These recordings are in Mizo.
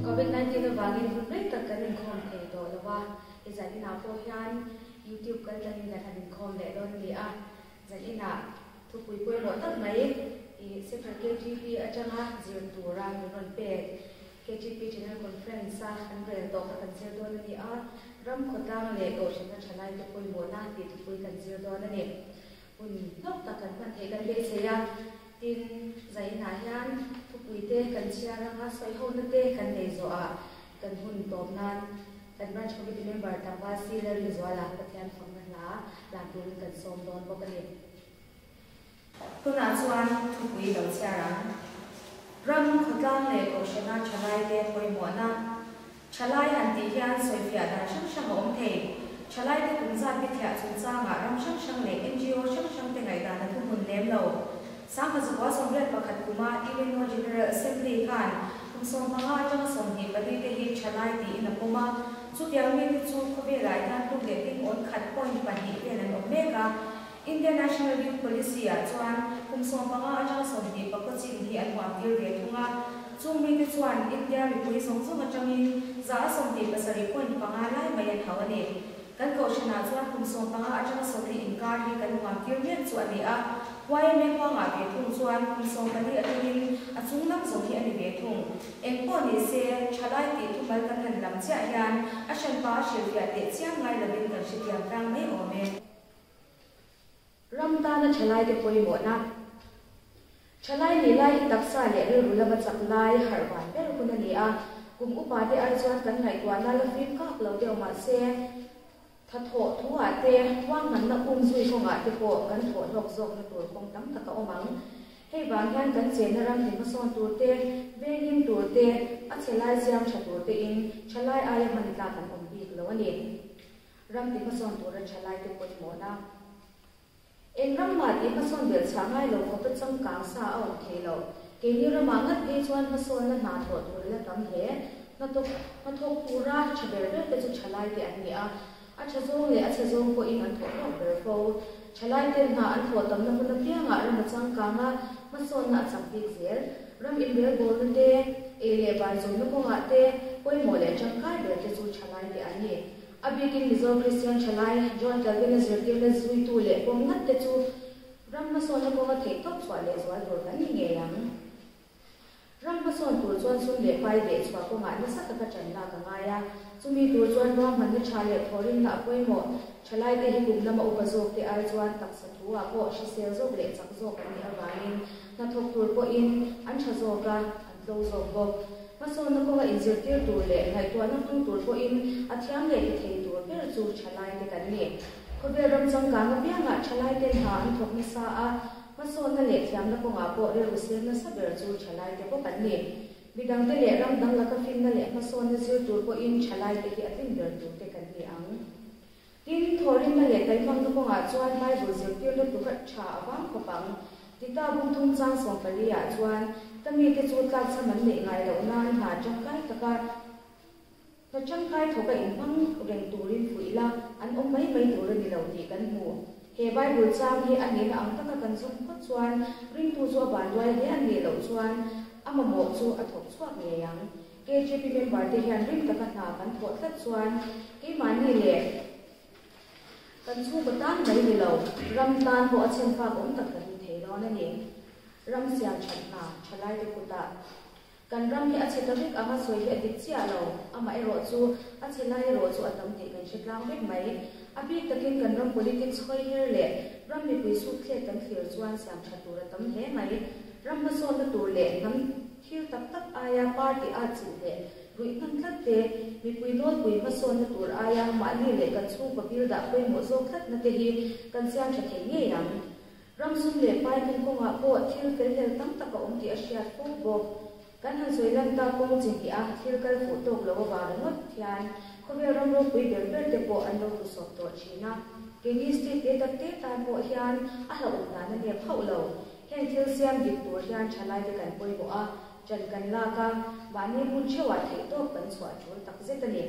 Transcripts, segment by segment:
Covid 19 avangin hun rei tak kan inkhawm thei tawh lo a, i zaninah pawh hian YouTube kal tlangin kan han inkhawm leh dawn a ni a. Zaninah thupui pawimawh tak mai i Sephar KTP atanga zir tura min rawn pek KTP General Conference a kan rel tawh kha kan zir dawn a ni a, ram khawtlang leh kohhrana thalaite pawimawhna tih thupui kan zir dawn a ni. Hun hlawk tak kan hman theih kan beisei a, tin zainah hian thupui te kan chhiar anga sawihona te kan nei zawhah kan hun tawp nan kan Branch Committee member tlangval si Lalrinzuala Pathian fakna hla lan turin kan sawm dawn bawk a ni. Tunah chuan thupui lo chhiar ang. Ram, khawtlang leh kohhrana thalaite pawimawhna. Thalai han tih hian sawifiah dan hrang hrang a awm thei. Thalaite kum zat bithiah chungchangah ram hrang hrang leh NGO hrang hrangte ngaihdan a thuhmun lem lo. 1981 kuma UNO General Assembly khan kum 15 atanga 24 te hi thalai tiin a pawm a. Chutiang mite chu khawvelah hian tum leh ding awn khat point pahnih vel an awm mek a. India National Youth Policy ah chuan kum 15 atanga 24 chin hi an huam tir ve thung a. Chung mite chuan India mipui zawng zawng atangin 27 point panga lai mai an hauh a ni. Kan kohhranah chuan kum 15 atanga 40 inkar hi kan huam tir mek chu a ni a. YMA huangah ve thung chuan kum 14 atangin a chung lam zawng hi a ni ve thung. Eng pawh ni se, thalai tih thumal kan han lam chiah hian a hranpa a hrilhfiah teh chiang ngai lovin kan hrethiam tlang mai awm e. Ram tana thalaite pawimawhna. Thalai nih lai hi taksa leh rilru lama chak lai harh van ber hun a ni a, kum upa te ai chuan kan ngaihtuahna la fim kak lo deuh mah se, tha thawh thu ah te, ruahmanna um zui kawngah te pawh kan thawh hlawk zawkna tur kawng tam tak a awm ang. Hei vang hian kan chenna ram ti hmasawn tur te, venghim tur te, a chhe lai siam tha tur te in thalai aia hman tlak an awm bik lo a ni. Ram ti hmasawn tura thalaite pawimawhna. Eng ram mah tih hmasawn belh chhah ngai lo khawpa changkang sa a awm thei lo. Keini ramah ngat phei chuan hmasawnna hna thawh tur la tam hle. Hnathawk hnathawk tura tha ber ber te chu thalaite an ni a. A tha zawng leh a chhe zawng pawhin an thawh hlawk ber fo. Thalaiten hna an thawh tamna hun apiangah ram a changkang a, hmasawnna a chak bik zel. Ram inrelbawlna te, ei leh bar zawmna kawngah te, pawimawh leh tangkai ber te chu thalaite an ni. A bikin Mizo Kristian thalai John Calvin-a zirtirna zuitu leh pawm ngat te chu ram hmasawnna kawnga theih tawp chhuah leh zual tur kan ni ngei ang. Ram hmasawn tur chuan sum leh pai deh chhuah kawngah nasa taka ṭan lak a ngai a, chumi tur chuan ruahmanna ṭha leh thawhrimna a pawimawh. Ṭhalaite hi kum lama upa zawk te ai chuan taksa thu-ah pawh hrisel zawk leh chak zawk an nih avangin hnathawk tur pawhin an ṭha zawk a, an tlo zawk bawk. Hmasawnna kawnga inzirtir tur leh ngaihtuahna hmang tur pawhin a thiam leh ti thei tur ber chu thalaite kan ni. Khawvel ram changkang apiangah thalaiten hna an thawk nasa a, hmasawnna leh thiamna kawngah pawh rilru seng nasa ber chu thalaite bawk an ni. Midangte leh ram dang laka finna leh hmasawnna zir tur pawhin thalaite hi a tlin ber turte kan ni ang. Tin, thawhrimna leh taihmakna kawngah chuan Bible zirtirna tluka tha a vang khawp ang. Tita bung thum chang 14 ah chuan, Ka mite chu tlakchham an neih ngai loh nan hna tangkai taka hna tangkai thawka inhmang reng turin fuih la, an awm mai mai tur a ni lo tih kan hmu. He Bible chang hi a nihna ang taka kan zawm phawt chuan ringtu chu a vanduai hle a nih loh chuan a mamawh chu a thawk chhuak ngei ang. KJP member te hian ring taka hna kan thawh tlat chuan keimahni leh kan chhungkaw tan mai ni lo, ram tan pawh a chhen fak awm tak kan ni thei dawn a ni. Ram siam that hna thalaite kutah kan ram hi a chhe ta vek anga sawi hi a dik chiah lo, amaherawh chu a chhe lai erawh chu a tam tih kan hre tlang vek mai. A bik takin kan ram politics hawi her leh ram mipui suk thlek kan thlir chuan siam that tur a tam hle mai. Ram hmasawnna tur leh hnam Thil tak tak aia party a chilh leh ruih hman tlat te, mipui nawlpui hmasawnna tur aia mahni leh kan chhungkaw bil dah pawimawh zawk tlatna te hi kan siam tha thei ngei ang. Ram sum leh pai hmun kawngah pawh thil fel hlel tam tak a awm tih a hriat fo bawk. Kan han sawi lan ta kawng chi hnih a thil kal fuh tawk lo avang ringawt hian khawvel ram ropui ber ber te pawh an lo tlusawp tawh thin a. Keini state te tak te tan pawh hian a hlauhawm dan a nep hauh lo. Heng thil siam dik tur hian thalaite kan pawimawh a, ṭan kan lak a, mahni hmun theuhah theihtawp kan chhuah ṭul tak zet a ni.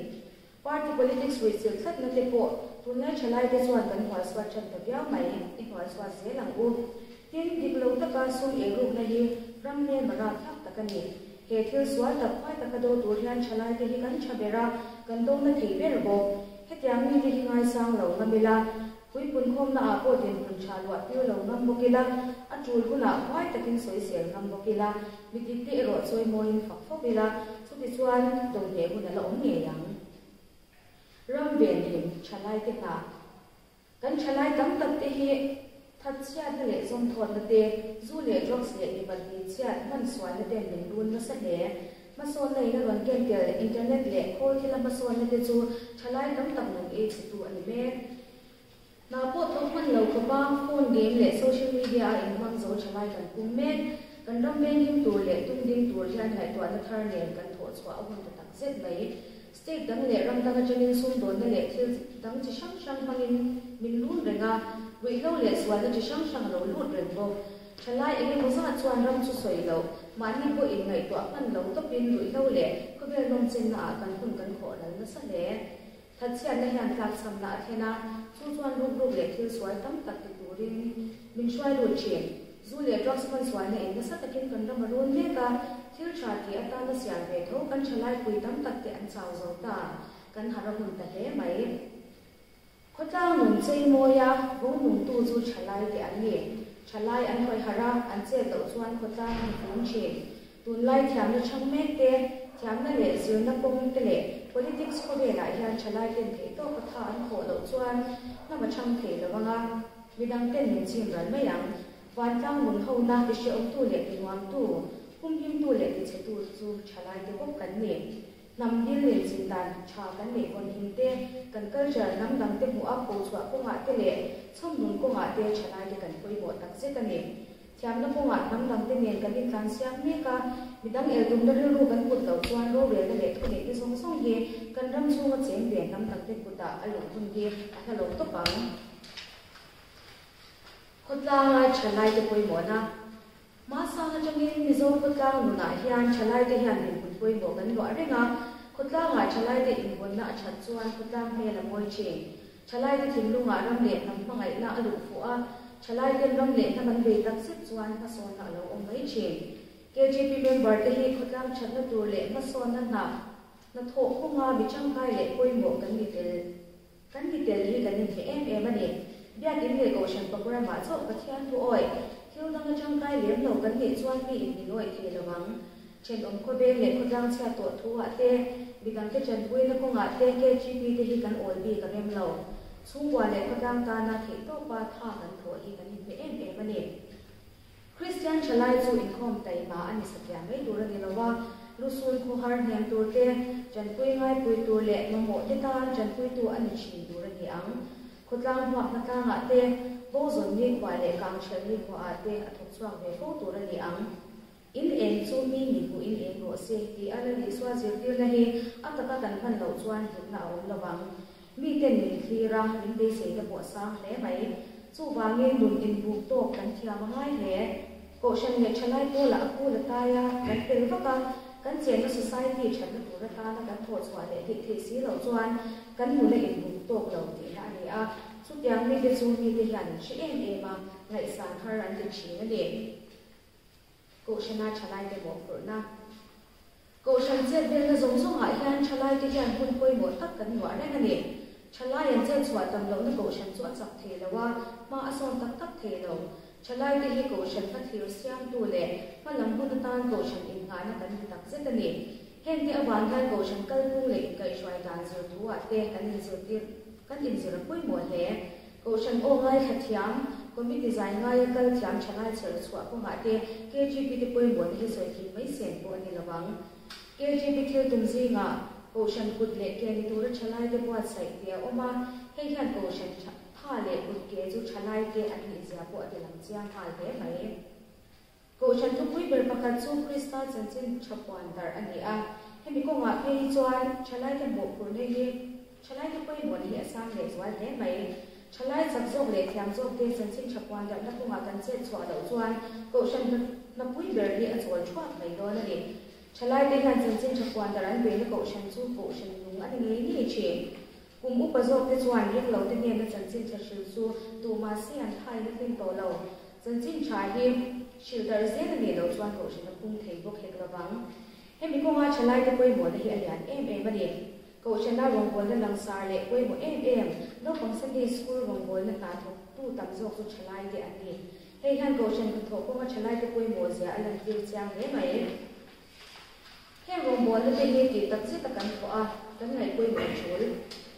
Party politics ruihchilh tlatna te pawh tunlai thalaite chuan kan hnualsuat ṭan ta viau mai, i hnualsuat zel ang u. Tin, dik lo taka sum eirukna hi ram hmelma rapthlak tak a ni. He thil sual tak huai taka do tur hian thalaite hi kan tha ber a, kan do na thei ber bawk. Hetiang mite hi ngaisang lo ngam ila, puipunkhawmna ah pawh dinhmun tha luah tir lo ngam bawk ila, a tul hunah huai takin sawisel ngam bawk ila, mi dikte erawh chawimawiin fak fawp ila, chutichuan do hneh hun a la awm ngei ang. Ram venhim thalaite hna. Kan thalai tam tak te hi thatchhiatna leh zawmthawtna te, zu leh drugs leh mipat hmeichhiat hman sualna ten min run nasa hle. Hmasawnna in a rawn ken tel internet leh khawl thila hmasawnna te chu thalai tam tak nun ei chhetu a ni mek. Hna pawh thawk hman lo khawpa phone game leh social media a inhmang zo thalai kan pum mek. Kan ram venghim tur leh tum ding tur hian ngaihtuahna thar nen kan thawh chhuah a hun ta tak zet mai. State dang leh ram dang atangin sumdawnna leh thil dang chi hrang hrang hmangin min run reng a, ruihhlo leh sualna chi hrang hrang a lo lut reng bawk. Thalai eng emaw zat chuan ram chu sawi loh, mahni pawh inngaihtuah hman lo tawpin ruihhlo leh khawvel nawmchenna ah kan hun kan khawh ral nasa hle. Thatchhiatna hian tlakchhamna a thlen a, chu chuan rukruk leh thil sual tam tak ti turin min hruai lut thin. Zu leh drugs hman sualna in nasa takin kan ram a run mek a, thil tha tih atana siam ve tho kan thalai pui tam tak te an chau zo ta, kan harh a hun ta hle mai. Khawtlang nun chei mawi a, vawng nungtu chu thalai te an ni. Thalai an hawi harh a, an chet loh chuan khawtlang an fum thin. Tunlai thiamna chhang mek te, thiamna leh zirna kawng te leh politics khawvelah hian thalai ten theih tawka tha an thawh loh chuan hnam a chhang thei lo ang a, midang ten min chim ral mai ang. Vantlang nun hona ti hrehawmtu leh ti nuamtu, humhimtu leh ti chhetu chu thalai te bawk kan ni. Hnam bil leh chin dan tha kan neih vawn him te, kan culture hnam dang te hmuh a phochhuah kawngah te leh chhawmnun kawngah te thalai te kan pawimawh takzet a ni. Thiamna kawngah hnam dangte nen kan intlan siam mek a, midang el tumna rilru kan put loh chuan rorelna leh thuneihna zawng zawng hi kan ram chhunga cheng ve hnam dangte kutah a luh hun hi a hla lo tawp ang. Khawtlanga thalaite pawimawhna. Hmasang atangin Mizo khawtlang nunah hian thalaite hian dinhmun pawimawh kan luah reng a, khawtlangah thalaite invawnna a that chuan khawtlang hmel a mawi thin. Thalaite thinlungah ram leh hnam hmangaihna a luh fuh a, thalaiten ram leh hnam an vei tak zet chuan hmasawnna a lo awm mai thin. KGP member te hi khawtlang thatna tur leh hmasawnna hna hnathawh kawnga mi tangkai leh pawimawh kan ni tel kan ni tel hi kan inhmeh em em a ni. Biakin leh Kohhran programme ah chauh Pathian thu awih thil dang a tangkai lem lo kan nih chuan mi in min awih thei lo ang. Thenawm khawveng leh khawtlang chhiat tawh thu ah te, midangte tanpuina kawngah te KGP te hi kan awl bik a rem lo. Chhungkua leh khawtlang tana theihtawpa tha kan thawh hi kan inhmeh em em a ni. Kristian thalai chu inkhawm taima a ni satliah mai tur a ni lo a, lusun khawhar hnem tur te, tanpui ngaipui tur leh mamawh te tan tanpuitu a ni thin tur a ni ang. Khawtlang hmuak hnatlangah te, bo zawn ni khua leh kang ṭhelh ni khuaah te a thawk chhuak ve fo tur a ni ang. In eng chu mi mi hmuh in eng rawh se tih a Lal Isua zirtirna hi a taka kan hman loh chuan hlutna a awm lo vang. Miten min thlir a, min beiseina pawh a sang hle mai. Chuvangin nun inbuk tawk kan thiam a ngai hle. Kohhran leh thalai pawlah a kul a tai a, kan tel vak a, kan chenna society thatna tur atana kan thawh chhuah leh hlih theih si loh chuan kan nun a inbuk tawk lo tihna a ni a. Chutiang mite chu mite hian an hre em em a, ngaihsan har an ti thin a ni. Kohhrana thalaite mawhphurhna. Kohhran chet velna zawng zawngah hian thalaite hian hun pawimawh tak kan luah reng a ni. Thalai an chet chhuah tam lohna kohhran chu a chak thei lo a, hma a sawn tak tak thei lo. Thalaite hi kohhran hmathlir siamtu leh hma lam hun atan kohhran innghahna kan ni tak zet a ni. Hengte avang hian kohhran kalphung leh inkaihhruai dan zir thu-ah te kan inzirtir kan inzir a pawimawh hle. Kohhran aw ngaithla thiam, committee zai ngaia kal thiam thalai chher chhuah kawngah te KGP te pawimawhna hi sawi kim mai sen pawh a ni lo ang. KGP thil tum zingah Kohhran kut leh ke ni tura thalai te buatsaih tih a awm a, hei hian Kohhran tha leh kut ke chu thalai te an nih zia pawh a ti lang chiang nghal hle mai. Kohhran thupui ber pakhat chu Krista chanchin tha puan darh a ni a. Hemi kawngah phei hi chuan thalaite mawhphurhna hi thalaite pawimawhna hi a sang leh zual hle mai. Thalai chak zawk leh thiam zawkte chanchin tha puan darhna kawngah kan chet chhuah loh chuan Kohhran hnapui ber hi a chawl thuak mai dawn a ni. Thalaite hian chanchin tha puan darh an beihna Kohhran chu Kohhran nung a ni ngei ngei thin. Kum upa zawkte chuan ringlote hnena chanchin tha hril chu tumah se an thain a tlin tawh lo. Chanchin tha hi hrilh darh zel a nih loh chuan Kohhran a pung thei bawk hek lovang. Hemi kawnga thalaite pawimawhna hi a lian em em a ni. Kohhrana rawngbawlna langsar leh pawimawh em em, naupang Sunday School rawngbawlna hna thawktu tam zawk chu thalaite an ni. Hei hian kohhran hnathawh kawnga thalaite pawimawh zia a lantir chiang hle mai. Heng rawngbawlna te hi tih tak zeta kan thawh a, kan ngaih pawimawh tul.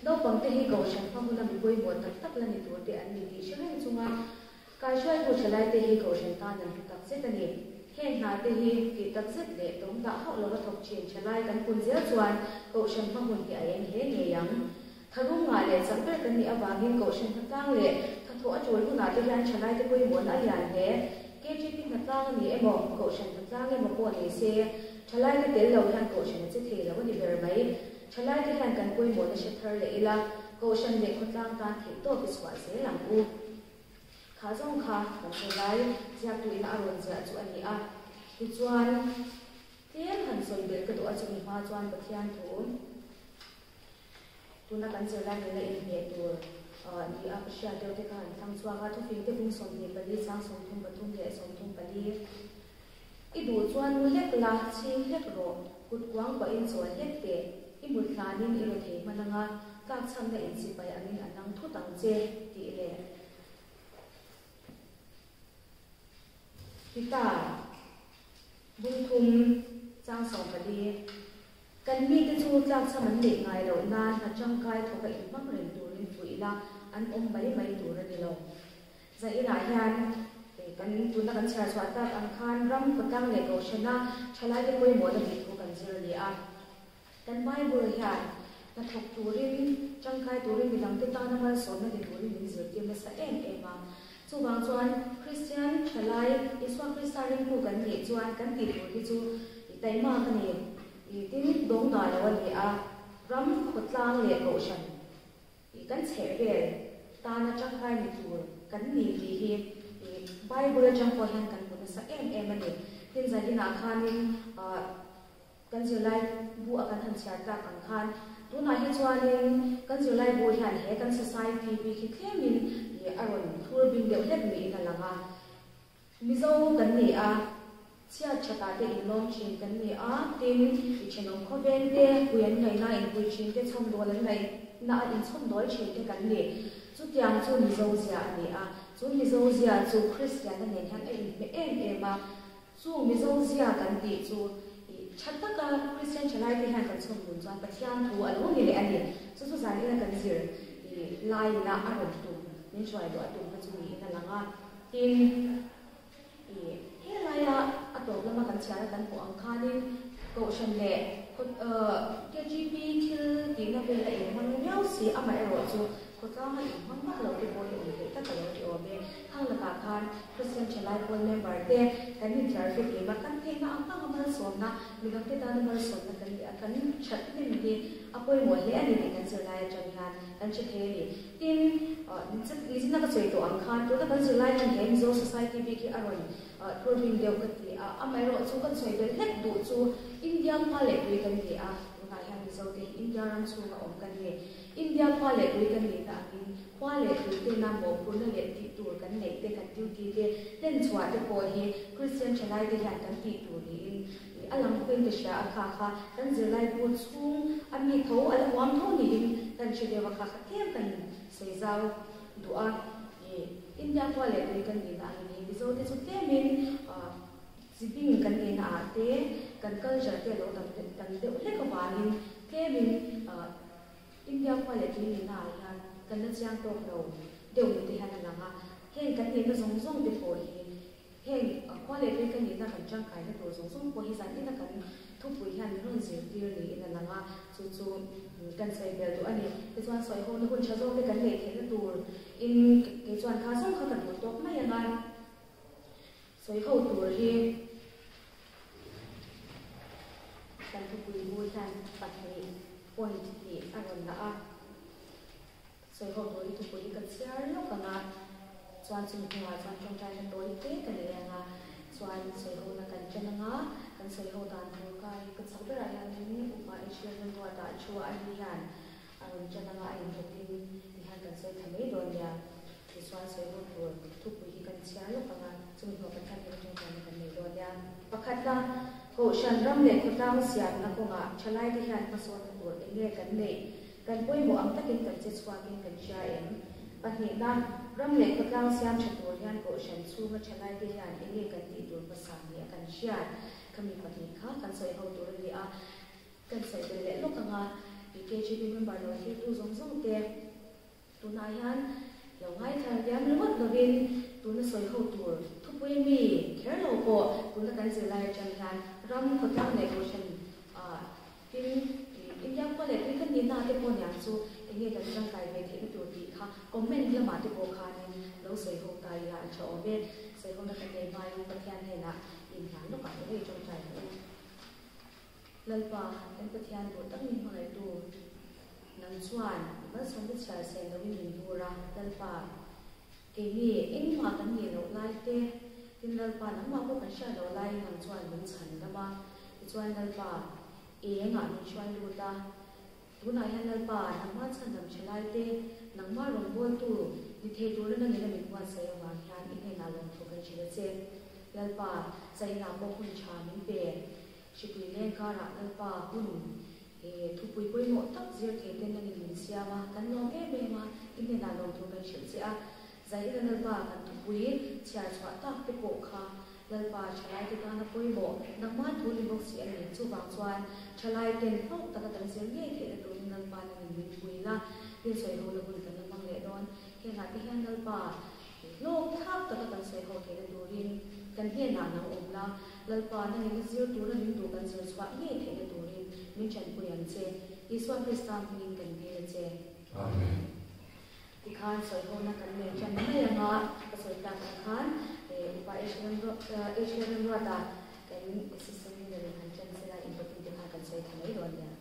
Naupangte hi kohhran hma huna mi pawimawh tak tak la ni tur te an ni tih hre reng chunga kaihruaitu thalaite hi kohhran tan an hlu tak zet a ni. Heng hna te hi tih tak zet leh tawng dah hauh lova thawk thin thalai kan pun zel chuan kohhran hma hun hi a eng hle ngei ang. Tharum ngah leh chak ber kan nih avangin kohhran hnatlang leh thathawh a tul hunah te hian thalaite pawimawhna a lian hle. KGP hnatlang a ni emaw, kohhran hnatlang emaw pawh ni se, thalaite tel lo hian kohhran a che thei lo a ni ber mai. Thalaite hian kan pawimawhna hre thar leh ila, kohhran leh khawtlang tan theihtawp i chhuah zel ang u. Kha zawng kha kan hre lai, ziaktuina a rawn ziah chu a ni a. Tichuan, tlem han sawi belh ka duh a chumi hma chuan Pathian thu. Tuna kan zirlai nena inhmeh tur ni a ka hriat deuh te kha han thlang chhuak a, thufing te bung 24 chang 33 leh 34. I duh chuan mu hlek la, chhing hlek rawh, kut kuang kuahin chawl hlek teh, i mut hlanin i raw thei hman anga, tlakchhamna insipai angin a nang thut ang che, tih leh. Tita, Bungthum, chang 14. Kan mite chu tlakchham an neih ngai loh nan hna tangkai thawka inhmang reng turin fuih ila an awm mai mai tur a ni lo. Zainah hian kan tuna kan chhiar chhuah tak ang khan ram khawtlang leh kohhrana thalaite pawimawhna tih thu kan zir a ni a. Kan Bible hian hna thawk turin, tangkai turin, midangte tana malsawmna ni turin min zirtir nasa em em a. Chuvang chuan Kristian thalai, Isua Krista ringtu kan nih chuan kan tih tur hi chu i taimak a ni, i tin dawng dah lo a ni a, ram, khawtlang leh kohhran i kan chheh vel tana tangkai ni tur kan ni tih hi i Bible atang pawh hian kan hmu nasa em em a ni. Tin zaninah khanin ah. Kan zirlai bu a kan han chhiar tlak ang khan tunah hi chuanin kan zirlai bu hian he kan society bik hi tlemin a rawn thlur bing deuh hlek niin a lang a. Mizo kan ni a, chhiat thatah te inlawm thin kan ni a, tin i thenawm khawveng te, pui an ngaihna inpui thin te, chhawmdawl an ngaihna a inchhawmdawl thin te kan ni. Chutiang chu Mizo zia a ni a, chu Mizo zia chu Kristianna nen hian a inhmeh em em a. Chu Mizo zia kan tih chu i tha taka Kristian thalaite hian kan chhawm dun chuan Pathian thu a lo ni leh a ni. Chu chu zan ina kan zir i laina a rawn tum, min hruai duh a tumna chu niin a lang a. Tin, i helaia a tawp lama kan chhiar a kan hmuh ang khanin Kohhran leh KGP thil tihna vela inhmang miau si amaherawhchu Khawtlanga inhmang vak lo te pawh hi awm theih tak a lo ti awm e. Khang lakah khan Kristian Thalai Pawl member te kan inthiar fek lim a, kan theihna ang anga malsawmna, midangte tana malsawmna kan ni a, kan that hnem hi a pawimawh hle a ni tih kan zirlai atang hian kan hre thei a ni. Tin, nizina ka sawi tawh ang khan tuna kan zirlai hian he Mizo Society bik hi a rawn thur bing deuh ka ti a, amaherawh chu kan sawi belh hlek duh chu India khua leh tui kan ni a, tunah hian Mizo te hi India ram chhunga awm kan ni. India khua leh tui kan nihna angin khua leh tui tena mawhphurhna leh tih tur kan neih te, kan duty te hlen chhuah te pawh hi Kristian thalai te hian kan tih tur niin a lang bawkin ka hria a, kha kha kan zirlai bu chhung a mi tho a la huam tho niin kan hre deuh a, kha kha tlem kan sawi zau duh a. India khua leh tui kan nihna angin hei Mizo te chu tlemin Zibing kan nihna ah te kan culture te a lo dang deuh hlek avangin tlemin India khua leh tui nihna ah hian kan la chiang tawk lo deuh ni te hian a lang a, heng kan nihna zawng zawng te pawh hi heng khua leh tui kan nihna kan tangkaina tur zawng zawng pawh hi zan ina kan thupui hian min rawn zirtir niin a lang a, chu chu kan sawi belh duh a ni. Tichuan sawi hona hun tha zawk te kan neih theihna tur in kei chuan kha zawng kha ka duh tawk mai ang a, sawi ho tur hi. Kan thupui bu hian pahnih point hnih a rawn la a, sawi ho tur hi thupui hi ka chhiar lawk ang a, chuan chumi hnuah chuan tawngtaina tawi te ka nei ang a, chuan sawi hona kan ṭan ang a, kan sawi ho dan tur ka hi ka chak berah hianin upa Israel Lalruata thu a ni hian a rawn ṭan ang a, a inthawkin tihian kan sawi thla mai dawn nia. Tichuan sawi ho tur thupui hi kan chhiar lawk ang a, chumi hnuah Pathian hming tawngtaina kan nei dawn nia. Pakhatna. Kohhran ram leh khawtlang siamna kawngah thalaite hian hmasawnna tur eng nge kan neih? Kan pawimawh ang takin kan che chhuakin kan hria em? Pahnihna, ram leh khawtlang siam tha tur hian kohhran chhunga thalaite hian eng nge kan tih tur hmasa ni a kan hriat? Khami pahnih kha kan sawi ho tur a ni a. Kan sawi tel leh lawk ang a, i KGB member lo thirtu zawng zawng te tunah hian lo ngaithla diam ringawt lovin tuna sawi ho tur thupui mi kher lo pawh tuna kan zirlai atang hian ram khawtlang leh kohhran ah tin India khua leh tui kan nihna te pawh niang chu enge kan tangkai ve theihna tur tih kha comment lamah te pawh khanin lo sawi ho ta ila a tha awm e. Sawi hona kan nei hmain Pathian hnenah inhlan lawkah te ngei tawngtai ang u. Lalpa, kan Pathian duh tak min hmangaihtu, nang chuan i malsawmna chhiar sen loin min vur a, Lalpa, keini engmah kan nih loh lai te, tin Lalpa nangmah pawh kan hriat loh laiin nang chuan min chhan dam a, tichuan Lalpa, engah min hruai lut a, tunah hian Lalpa, nangmah chhandam tha lai te, nangmah rawngbawltu ni thei tura nangin a min buatsaih avang hian i hnenah lawmthu kan hrilh a che. Lalpa, zainah pawh hun tha min pe. Hripui leng karah Lalpa hun he thupui pawimawh tak zir thei ten nangin min siam a, kan lawm em em a, i hnenah lawmthu kan hrilh che a. Zaina Lalpa kan thupui chhiar chhuah tak te pawh kha Lalpa thalai te tana pawimawh nangmah thu ni bawk si a ni. Chuvang chuan thalai ten hlawk taka kan zir ngei theihna turin Lalpa nangin min pui la, tin sawi ho na hun kan la hmang leh dawn. Hengah te hian Lalpa Hlawk thlak taka kan sawi ho theihna turin kan hnenah nang awm la, Lalpa nangin a zir tura min duh kan zir chhuah ngei theihna turin min tanpui ang che. Isua Krista hmingin kan dil a che. Amen. Tikhan sawi hona kan nei tan mai anga ka sawi tak ang khan Upa Asia Remruata kan Assistant Leader in han tan sela inpawtin te kha kan sawi tha mai dawn nia.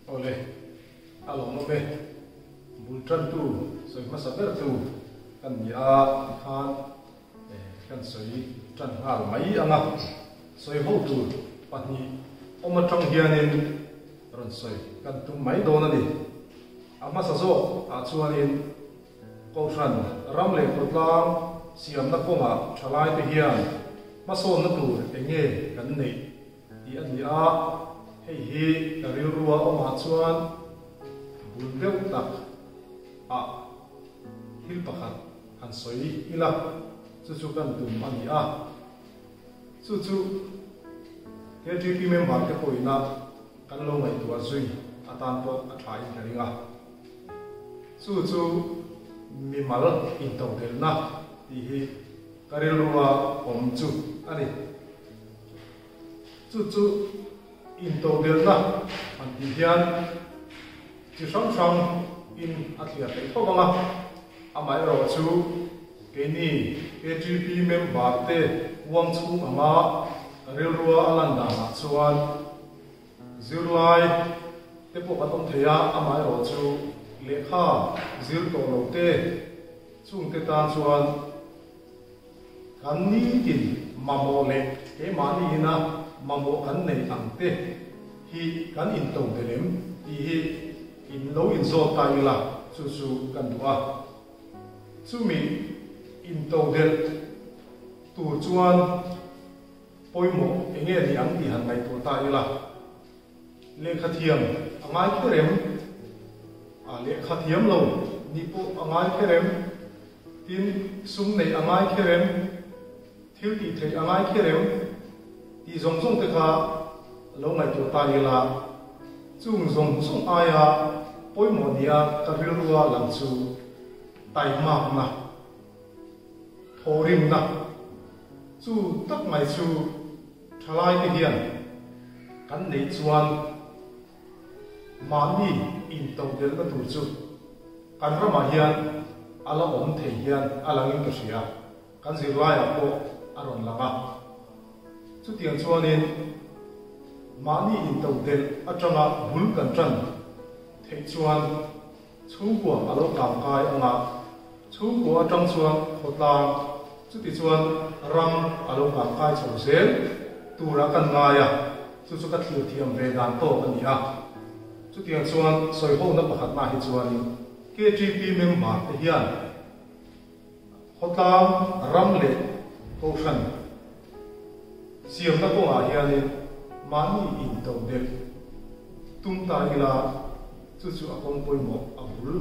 Awle, a lawmawm e. Bul tantu sawi hmasa ber chu kan ni a, tikhan kan sawi tan nghal mai ang a. Sawi ho tur pahnih awm atang hianin rawn sawi kan tum mai dawn a ni. A hmasa zawk ah chuanin Kohhran ram leh khawtlang siamna kawngah thalaite hian hmasawnna tur eng nge kan neih? Tih a ni a, hei hi ka rilrua awmah chuan bul deuh tak ah thil pakhat han sawi ila, chu chu kan tum a ni a. Chu chu KTP member te pawhina kan lo ngaihtuah zui atan pawh a tha in ka ring a. Chu chu mimal intodelhna tih hi ka rilrua awm chu a ni. Chu chu intodelhna han tih hian chi hrang hrang in a thliar theih khawp ang a, amaherawh chu keini KTP member te uang chhung anga rilrua a lan danah chuan zirlai te pawh kan awm thei a, amaherawh chu lehkha zir tawh lo te chungte tan chuan Kan nitin mamawh leh keimahni ina mamawh kan nei ang te hi kan into tel em tih hi in lo inzawt ta ila chu chu kan duh a. Chumi into delh tur chuan pawimawh enge ni ang tih han ngaihtuah ta ila. Lehkha thiam a ngai kher em? A lehkha thiam lo nih pawh a ngai kher em? Tin, sum neih a ngai kher em? Thil tih theih a ngai kher em? Tih zawng zawng te kha lo ngaihtuah ta ila, chung zawng zawng aia pawimawh nia ka rilrua lang chu taimakna, thawhrimna chu tak mai chu Thalaite hian kan neih chuan mahni intodelhna tur chu kan ramah hian a la awm thei hian a langin ka hria. Kan zirlaiah pawh a rawn lang a. Chutiang chuanin mahni intodelh atanga bul kan tan theih chuan Chhungkua a lo kangkai ang a, chhungkua atang chuan khawtlang, chuti chuan ram a lo kangkai chho zel turah kan ngai a, chu chu ka thlir thiam ve dan tawk a ni a. Chutiang chuan sawihona pakhatna hi chuanin KTP member te hian khawtlang, ram leh kohhran. siamna kawngah hianin mahni intodelh tum ta ila chu chu a kawng pawimawh a bul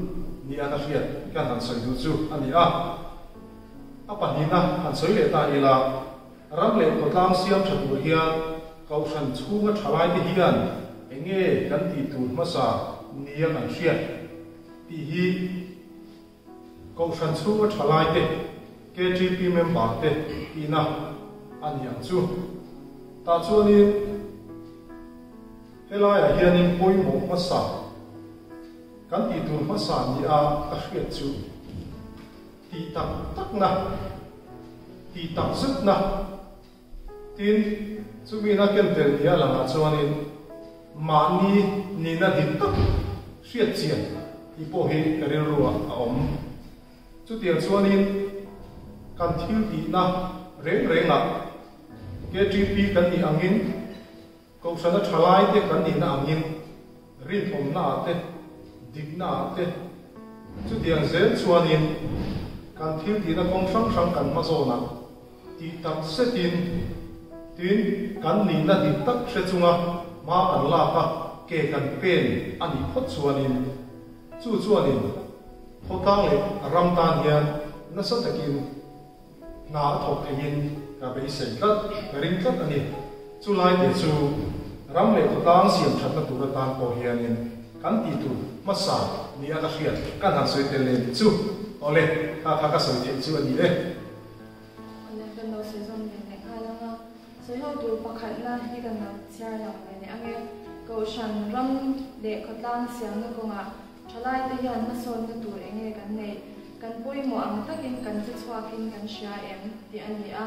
nia ka hriat kan han sawi duh chu a ni a. A pahnihna han sawi leh ta ila, ram leh khawtlang siam tha tur hian Kohhran chhunga thalaite hian enge kan tih tur hmasa nia kan hriat tih hi Kohhran chhunga thalaite, KTP member te tihna a ni ang chu. Tah chuanin helaiah hianin pawimawh hmasa kan tih tur hmasa nia ka hriat chu tih tak takna, tih tak zetna, tin, chumi na ken tel nia langah chuanin mahni nihna dik tak hriat chian tih pawh hi ka rilruah a awm. Chutiang chuanin kan thil tihna reng rengah KTP kan nih angin, Kohhrana thalaite kan nihna angin rinawmnaah te, diknaah te, chutiang zel chuanin kan thil tihna kawng hrang hrang kan hmazawnah tih tak zetin, tin, kan nihna dik tak hre chunga hma kan lak a, ke kan pen a nih phawt chuanin, chu chuanin khawtlang leh ram tan hian nasa takin Hna a thawk theiin ka beisei tlat, ka ring tlat a ni. Chu lai te chu ram leh khawtlang siam thatna tur atan pawh hianin kan tih tur hmasa nia ka hriat kan han sawi tel leh chu. Awle, kha kha ka sawi theih chu a ni e. Awle, kan lo sawi zawm ve leh nghal ang a. Sawi ho tur pakhatna hi kan lo chhiar lang ve leh ang e. Kohhran ram leh khawtlang siamna kawngah Thalaite hian hmasawnna tur eng nge kan neih? Kan pawimawh ang takin kan che chhuakin kan hria em? tih a ni a.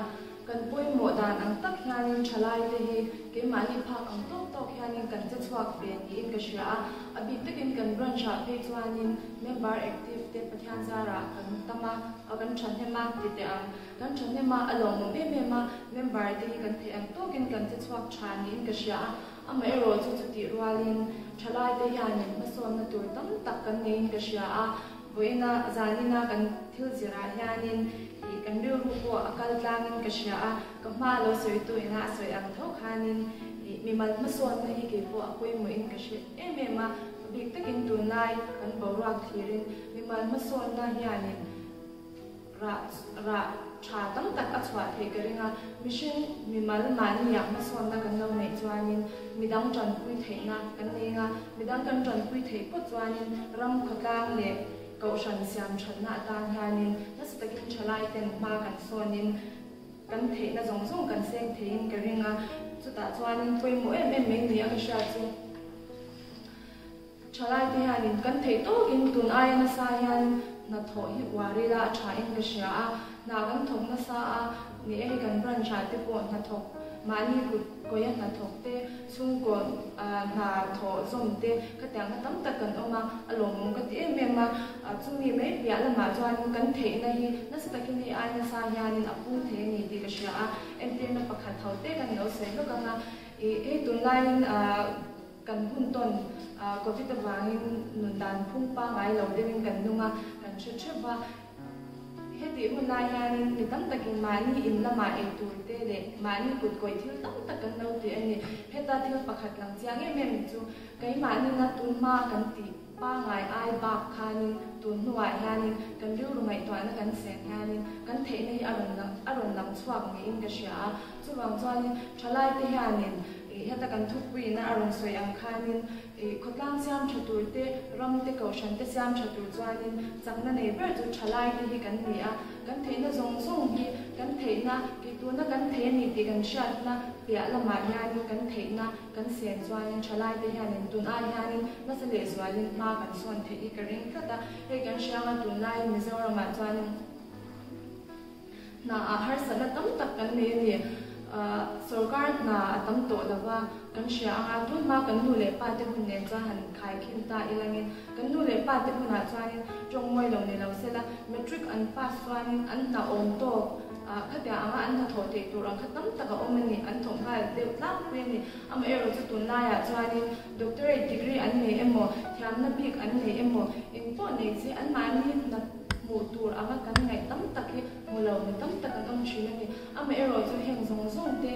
Kan pawimawh dan ang tak hianin thalaite hi keimahni phak ang tawk tawk hianin kan che chhuak ve niin ka hria a. A bik takin kan branch-ah phei chuanin member active te Pathian zarah kan tam a, kan thahnem a ti teh ang. Kan thahnem a, a lawmawm em em a, member te hi kan theih ang tawkin kan che chhuak tha niin ka hria a. Amaherawh chu chutih rualin thalaite hianin hmasawnna tur tam tak kan neiin ka hria a, vawiina zanina kan thil zirah hianin ih kan rilru pawh a kal tlangin ka hria a, ka hma lo sawitu ina a sawi ang tho khanin ih mimal hmasawnna hi kei pawh a pawimawhin ka hre em em a, bik takin tunlai kan boruak thlirin mimal hmasawnna hianin Rah rah tha tam tak a chhuah theih ka ring a, mihring mimal mahniah hmasawnna kan lo neih chuanin midang tanpui theihna kan nei anga, midang kan tanpui theih phawt chuanin ram khawtlang leh kohhran siam thatna atan hianin nasa takin thalai ten hma kan sawnin kan theihna zawng zawng kan seng theiin ka ring a, chutah chuanin pawimawh em em mai ni a ka hriat chu. Thalaite hianin kan theih tawkin tun aia nasa hian hnathawh hi uar ila a thain ka hria a, hna kan thawk nasa a, ni e hei kan branch ah te pawh hnathawk mahni kut kawia hnathawk te, chhungkaw hna thawh zawm te khatiang kha tam tak kan awm a, a lawmawm ka ti em em a, chumi mai piah lamah chuanin kan theihna hi nasa takin hei aia nasa hianin a pung thei a ni tih ka hria a, entirna pakhat ho te kan lo sawi lawk ang a, ih hei tunlaiin Kan hun tawn Covid avangin nun dan phung pangngai lo deuhin kan nung a, kan hre theuh va. Hetih hun lai hianin mi tam takin mahni in lamah ei tur te leh mahni kut kawih thil tam tak kan lo ti a ni. Heta thil pakhat lang chiang em em chu keimahni na tun hma kan tih pangngai ai bak khanin tun hnuah hianin kan rilru ngaihtuahna kan seng hianin kan theihna hi a rawn lang a rawn lang chhuak niin ka hria a. Chuvang chuanin thalaite hianin Ih heta kan thupuiin a rawn sawi ang khanin ih khawtlang siam tha tur te, ram te, kohhran te siam tha tur chuanin chakna nei ber chu thalai te hi kan ni a. Kan theihna zawng zawng hi kan theihna, kei tuna kan thei a ni tih kan hriatna piah lamah hianin kan theihna kan sen chuanin thalai te hianin tun ai hianin nasa lehzualin hma kan sawn theih hi ka ring tlat a. Hei kan hria anga tunlaiin Mizoramah chuanin Hna ah harsatna tam tak kan nei a ni. Sorkar hna a tam tawh lo va, kan hria ang a, tun hma kan nu leh pa te hun nen chuan han khaikhin ta ilangin, kan nu leh pa te hunah chuanin tawng mawi lo ni lo sela, matric an pass chuanin an hna awm tawk khatiang anga an hnathawh theih tur ang kha tam tak a awm a ni, an thawk nghal deuh tlangpui a ni. Amaherawhchu chu tunlaiah chuanin doctorate degree an nei emaw, thiamna bik an nei emaw, engpawh nei se anmahni hna Hmuh tur anga kan ngaih tam tak hi hmu lo mi tam tak an awm thin a ni. Amaherawhchu heng zawng zawng te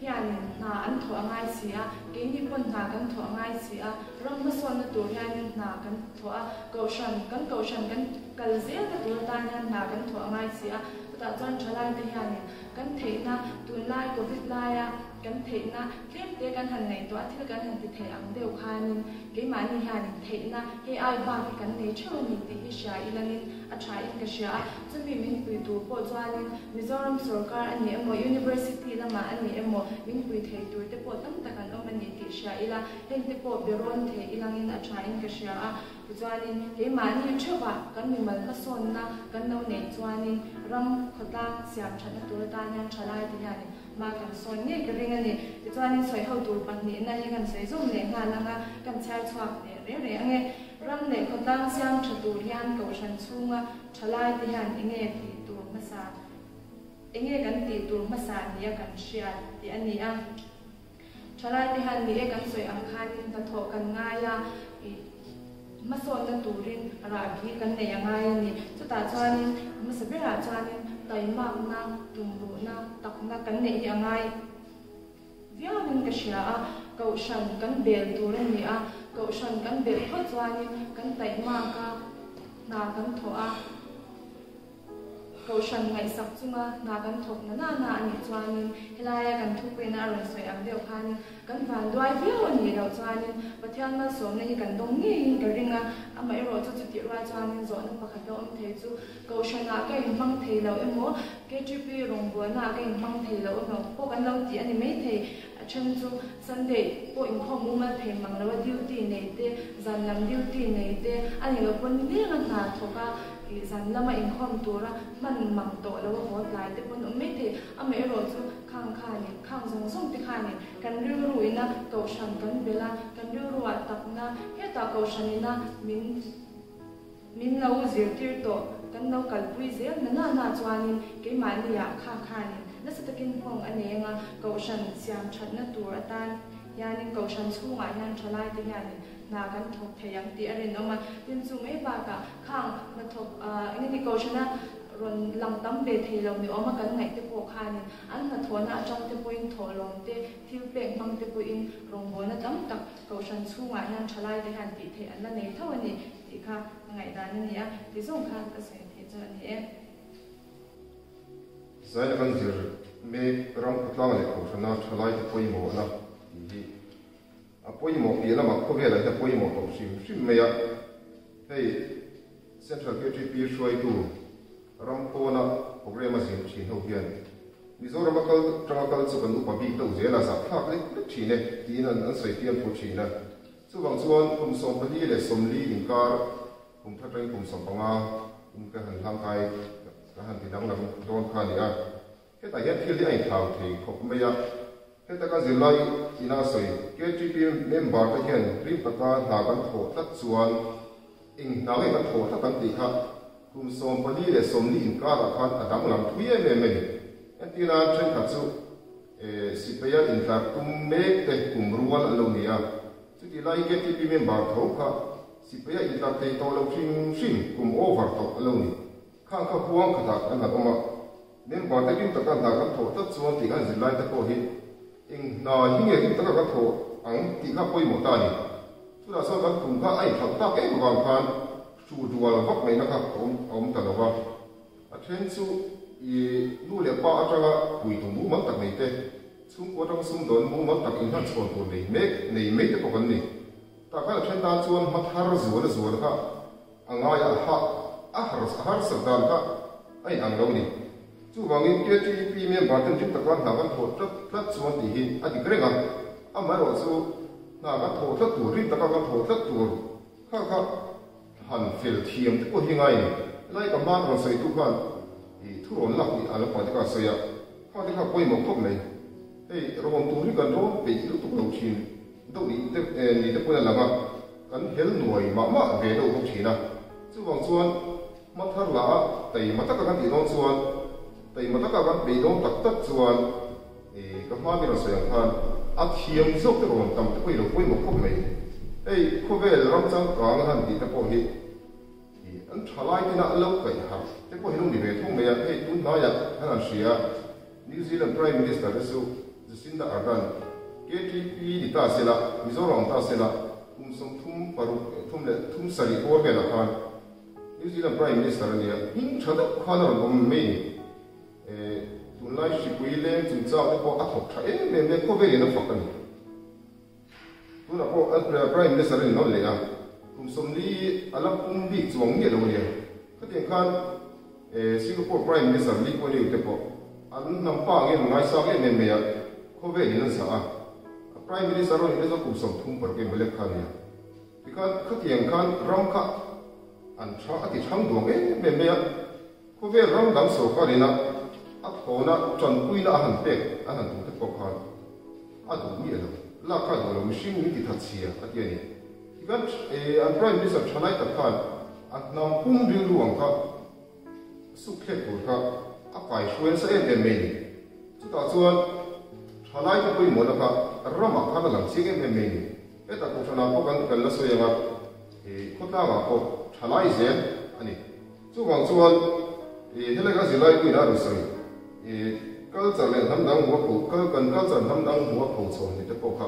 hianin hna an thawh a ngai si a, keini pawn hna kan thawh a ngai si a, ram hmasawnna tur hianin hna kan thawh a, kohhran, kan kohhran kan kal zelna tur atan hian hna kan thawh a ngai si a, chutah chuan thalaite hianin kan theihna tunlai covid laia kan theihna tlemte kan han ngaihtuah a, thil kan han ti thei ang deuh khanin keimahni hianin theihna hei ai bak hi kan nei theuh a ni tih hi hria ilangin a thain ka hria a, chumi min pui tur pawh chuanin Mizoram sorkar a ni emaw, University lamah a ni emaw min pui thei tur te pawh tam tak an awm a ni tih hria ila, heng te pawh be rawn thei ilangin a thain ka hria a. Tichuanin keimahni theuhah kan mimal hmasawnna kan lo neih chuanin ram khawtlang siam thatna tur atan hian thalai te hianin hma kan sawn ngei ka ring a ni. Tichuanin sawiho tur pahnihna hi kan sawi zawm leh nghal ang a, kan chhiar chhuak leh reng reng ang e. Ram leh khawtlang siam tha tur hian kohhran chhunga thalai te hian enge tih tur hmasa, enge kan tih tur hmasa nia kan hriat tih a ni a. Thalai te hian ni e kan sawi ang khanin hnathawh kan ngai a, ih hmasawnna turin rahbi kan nei a ngai a ni. Chutah chuanin hmasa berah chuanin taimakna, tumruhna, takna kan neih hi a ngai viauin ka hria a. Kohhran kan bel tur a ni a, kohhran kan belh phawt chuanin kan taihmak a, hna kan thawh a. Kohhran ngaihsak chunga hna kan thawk na na na a nih chuanin helaia kan thupuina a rawn sawi ang deuh khanin kan vanduai viau a nih loh chuanin Pathian malsawmna hi kan dawng ngeiin ka ring a, amaherawh chu chutih rual chuanin zawhna pakhat la awm thei chu Kohhranah ka inhmang thei lo emaw KTP rawngbawlnaah ka inhmang thei lo emaw pawh kan lo tih a ni maithei. A then chu Sunday pawh inkhawm mumal thei mang lo a duty nei te, zan lam duty nei te a nih loh pawn nileng a hna thawk a ih zan lama inkhawm tura hman mang tawh lo a haw tlai te pawn awm mai thei. Amaherawh chu khang khanin, khang zawng zawng te khanin kan rilru ina kohhran kan belh a, kan rilruah takna hetah kohhran ina min Min lo zirtir tawh, kan lo kalpui zel na na na chuanin keimahniah kha khanin nasa takin nghawng a nei anga kohhran siam thatna tur atan hianin kohhran chhungah hian thalaite hianin hna kan thawk thei ang tih a rinawm a. Tin chu mai bakah khang hnathawk eng nge ni kohhrana rawn lang tam ve thei lo ni awma kan ngaih te pawh khanin an hnathawhna atang te pawhin thawhlawm te, thil pek hmang te pawhin rawngbawlna tam tak kohhran chhungah hian thalaite hian tih theih an la nei tho a ni. Tih kha ka ngaihdan a ni a, ti zawng kha ka sawi theih chu a ni e. Zaina kan zir mek ram khawtlang leh kohhrana thalaite pawimawhna tih hi a pawimawh piah lamah khawvelah hian a pawimawh tawh hrim hrim mai a. Hei Central KTP hruaitu ram pawna programme a zin thin ho hian Mizoram a kal tanga kal chu kan upa bik deuh zel a, zahthlak lek lek thin e tiin an sawi fiam thu thin a. Chuvang chuan kum 24 40 inkar kum thar atangin kum 15 in ka han hlangkai ka han ti danglam dawn kha a ni a. Hetah hian thil hi a inthlau thei khawp mai a. Heta ka zirlai ina a sawi KTP member te hian rim taka hna kan thawh tlat chuan eng hna nge kan thawh tlat ang tih kha kum 24 leh 40 inkarah khan a danglam thui em em a ni. Entirna thenkhat chu Sipaia intlar tum mek te kum rual an lo ni a, chutih laiin KTP member tho kha sipaia intlar thei tawh lo hrim hrim kum over tawh a lo ni. Khang kha huang khatah an han awm a, member te rim taka hna kan thawh tlat chuan tih khan zirlai te pawh hi eng hna hi nge rim taka kan thawh ang tih kha pawimawh ta a ni. Chutah chuan kan kum kha a inthlauh tak em avang khan hruh dual vak ngaihna kha a awm ta lo va. A then chu i nu leh pa atanga puitu mumal tak nei te, chhungkua atanga sumdawn mumal tak inhlan chhawn tur nei mek nei mai te pawh kan ni. Tah khan a then tan chuan hma thar zual a zual kha a ngai a ha a har a harsat dan kha a inang lo ni. Chuvangin KTP member ten rim taka hna kan thawh tlat tlat chuan tih hi a dik reng a, amaherawhchu hna kan thawh tlat tur, rim taka kan thawh tlat tur kha kha Han fel thiam te pawh hi ngai ni. Helai ka hma rawn sawitu khan i thu rawn lak tih a lo pah te kha a sawi a, kha te kha pawimawh khawp mai. Hei rawn tur hi kan rawn peih lutuk lo thin deuh ni te ni te pawhin a lang a, kan hel nuai mah mah ve deuh bawk thin a. Chuvang chuan hma thar lah a taima taka kan tih dawn chuan, taima taka kan peih dawn tak tak chuan i ka hma mi rawn sawi ang khan a thiam zawk te rawn tam te pawh i lo pawimawh khawp mai. Hei khawvel ram changkang han tih te pawh hi i an tha lai tina an lo kaih harh te pawh hi lo ni ve thung mai a. Hei tun hnaiah khan an hria New Zealand Prime Minister te chu Jacinda Ardern, KTP ni ta sela, Mizoram awm ta sela, kum 36 thum leh thum sarih bawr velah khan New Zealand Prime Minister a nia, hming tha deuh khan a rawn awm mai ni. Tunlai hripui leng chungchang te pawh a thawk tha em em mai, khawvelin a fak a ni. Tunah pawh Prime Minister a ni nawn leh a, kum 40 a la pum bik chuang miah lo a nia. Khatiang khan Singapore Prime Minister Lee Kuan Yew te pawh an hnam pa angin an ngaisang em em mai a, khawvelin an zah a. Prime Minister a nih na chuan kum 36 emaw lek kha a nia. Tikhan khatiang khan ram kha an tha a ti thang duang em em mai a, khawvel ram dang sorkarin a a thawna tanpuina a han pek an han tum te pawh khan a duh miah lo, lak kha a duh lo, mihring min ti that chhia a ti a ni. Tikhan an Prime Minister thalai tak khan a hnam pum rilru ang kha suk thlek tur kha a kai hruai nasa em em mai a ni. Chutah chuan thalai te pawimawhna kha ramah khan a lang chiang em em mai a ni. Hetah kohhranah pawh kan kan la sawi ang a, khawtlangah pawh thalai zel a ni. Chuvang chuan helai kan zirlai puiin a rawn sawi, culture leh hnam dang hmuh a pho, kan culture hnam dang hmuh a pho chho ni te pawh kha